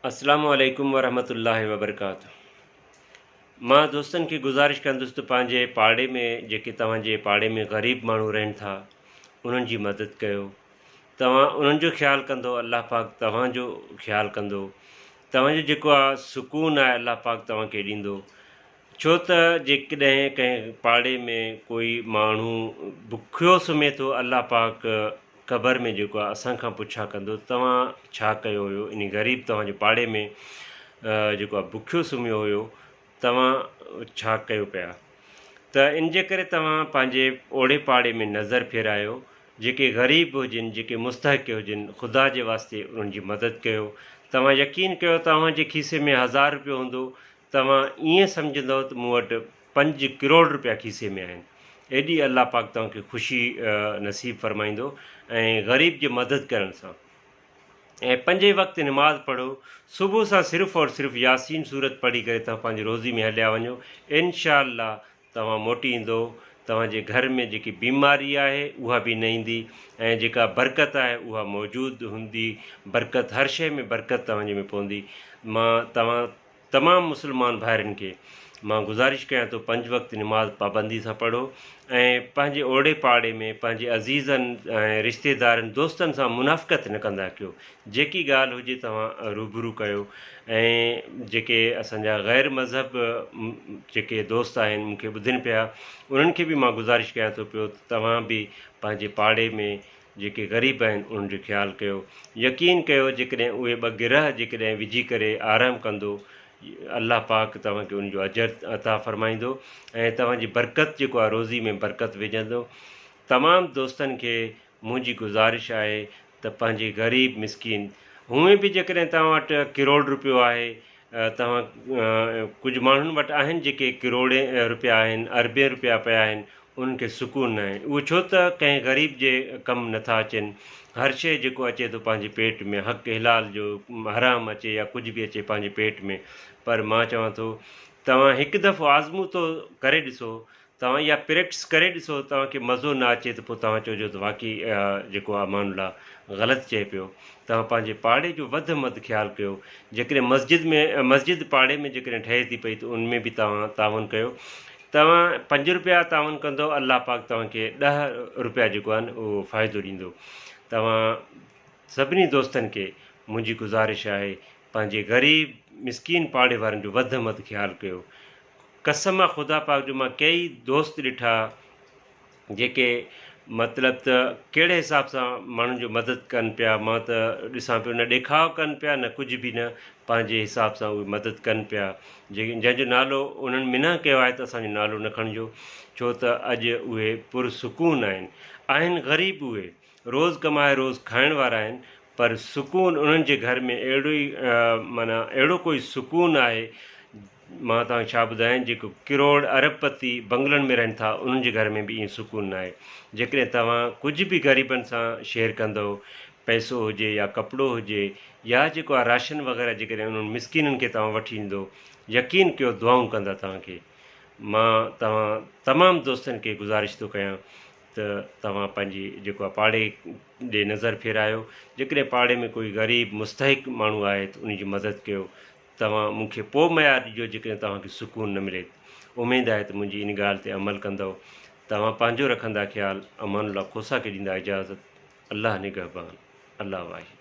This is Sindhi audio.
اسلام عليڪم ورحمة الله وبرڪاته مان دوستن کي گذارش ڪندس ته پنهنجي پاڙي ۾ جيڪي توهان جي پاڙي ۾ غريب ماڻهو رهن ٿا انهن جي مدد ڪيو توهان انهن جو خيال ڪندو الله پاڪ توهان جو خيال ڪندو توهان جو جيڪو آ سڪون آهي الله پاڪ توهان کي ڏيندو ڇو ته جيڪڏهن ڪنهن پاڙي ۾ ڪوئي ماڻهو بکيو سمهي ٿو الله پاڪ قبر ۾ جيڪو آهي اسان کان پڇا ڪندو توهان ڇا ڪيو هيو انهي غريب توهان جي پاڙي ۾ جيڪو آهي بکيو سمهيو هيو توهان ڇا ڪيو پيا ته ان جي ڪري توهان پنهنجي اوڙي پاڙي ۾ نظر ڦيرايو جيڪي غريب هجن جيڪي مستحق هجن خدا جي واسطي انهن جي مدد ڪيو توهان يقين ڪيو توهان جي کيسي ۾ هزار روپيو هوندو توهان ائين سمجهندؤ ته مون وٽ پنج ڪروڙ روپيا کيسي ۾ آهن. ايڏي الله پاڪ توهان کي خوشي نصيب فرمائيندو ۽ غريب جي مدد ڪرڻ سان. ۽ پنجئي وقت نماز پڙهو صبح سان صرف اور صرف ياسين سورت پڙهي ڪري توهان پنهنجي روزي ۾ هليا وڃو انشاء الله توهان موٽي ايندؤ توهان جي گهر ۾ جيڪي بيماري آهي اها به نه ايندي ۽ جيڪا برڪت آهي اها موجود هوندي برڪت هر شيء ۾ برڪت توهان جي ۾ پوندي مان توهان تمام مسلمان ڀائرن کي مان گذارش ڪيان ٿو پنج وقت نماز پابندي سان پڙهو ۽ پنهنجي اوڙي پاڙي ۾ پنهنجي عزيزن ۽ رشتيدارن دوستن سان منافقت نه ڪندا ڪيو جيڪي ڳالهه هجي توهان روبرو ڪيو ۽ جيڪي اسان جا غير مذهب جيڪي دوست آهن مون کي ٻڌن پيا انهن کي به مان گذارش ڪيان ٿو پيو ته توهان به پنهنجي پاڙي ۾ جيڪي غريب آهن انهن جو خيال ڪيو. يقين ڪيو جيڪڏهن اهي ٻه گرهه جيڪڏهن وجهي ڪري آرام ڪندو الله پاڪ توهان کي ان جو اجر عطا فرمائيندو ۽ توهان جي برڪت جيڪو آهي روزي ۾ برڪت وجهندو. تمام دوستن کي منهنجي گذارش آهي ته پنهنجي غريب مسڪين هونئن به جيڪڏهن توهان وٽ ڪروڙ روپيو آهي توهان ڪجهه ماڻهن وٽ آهن جيڪي ڪروڙين روپيا آهن اربين روپيا پيا آهن انهن کي سڪون ناهي اهو ڇو ته ڪنهن غريب جي ڪم نٿا اچن هر شيء جيڪو اچي ٿو پنهنجي پيٽ ۾ حق حلال جو حرام اچي يا ڪجهه به اچي پنهنجي پيٽ ۾ پر مان چوان ٿو توهان هڪ دفعو آزمودو ڪري ڏسو توهان اها پريڪٽس ڪري ڏسو توهان کي مزو نه اچي ته پوء توهان چئجو ته واقعي جيڪو امان الله غلط چئي پيو. توهان پنهنجي پاڙي جو وڌ مڌ خيال ڪيو. جيڪڏهن مسجد ۾ مسجد پاڙي ۾ جيڪڏهن ٺهي ٿي پئي ته ان ۾ به توهان تعاون ڪيو. توهان پنج روپيا تعاون ڪندو الله پاڪ توهان کي ڏهه روپيا جيڪو آهن اهو فائدو ڏيندو. توهان سڀني دوستن کي منهنجي گذارش آهي پنهنجي غريب مسڪين پاڙي وارن جو وڌ مڌ خيال ڪيو. قسم آ خدا پاڪ جو مان ڪيئي دوست ڏٺا جيڪي مطلب ته ڪهڙي حساب سان ماڻهن جو مدد ڪن پيا مان ته ڏسان پيو نه ڏيکاء ڪن پيا نه ڪجهه به نه پنهنجي حساب سان اهي مدد ڪن پيا جنهن جو نالو انهن منع ڪيو آهي ته اسان جو نالو نه کڻجو ڇو ته اڄ اهي پر سڪون آهن آهن غريب اهي روز ڪمائي روز کائڻ وارا آهن پر سڪون انهن جي گهر ۾ اهڙو ئي معنيٰ اهڙو ڪوئي سڪون آهي مان توهان کي ڇا ٻڌايان جيڪو ڪروڙ ارب پتي بنگلن ۾ رهن ٿا انهن جي گهر ۾ به ائين سڪون ناهي جيڪڏهن توهان ڪجهه به غريبن سان شيئر ڪندؤ پئسو هجي يا ڪپڙو هجي يا جيڪو آهي راشن وغيره جيڪڏهن انهن مسڪينن کي توهان وٺي ڏيندو يقين ڪيو دعائون ڪندا توهان کي مان توهان تمام دوستن کي گذارش ٿو ڪيان ته توهان پنهنجي جيڪو آهي پاڙي ڏي نظر ڦيرايو جيڪڏهن پاڙي ۾ ڪوئي غريب مستحق ماڻهو آهي ته ان جي مدد ڪيو توهان مون کي پوء ميار ڏجو جيڪڏهن توهان کي سڪون نه ملي. اميد آهي ته منهنجي ان ڳالهه تي عمل ڪندؤ. توهان پنهنجو رکندا خيال. امان الله کوسا کي ڏيندا اجازت. الله نگهبان. الله واهي.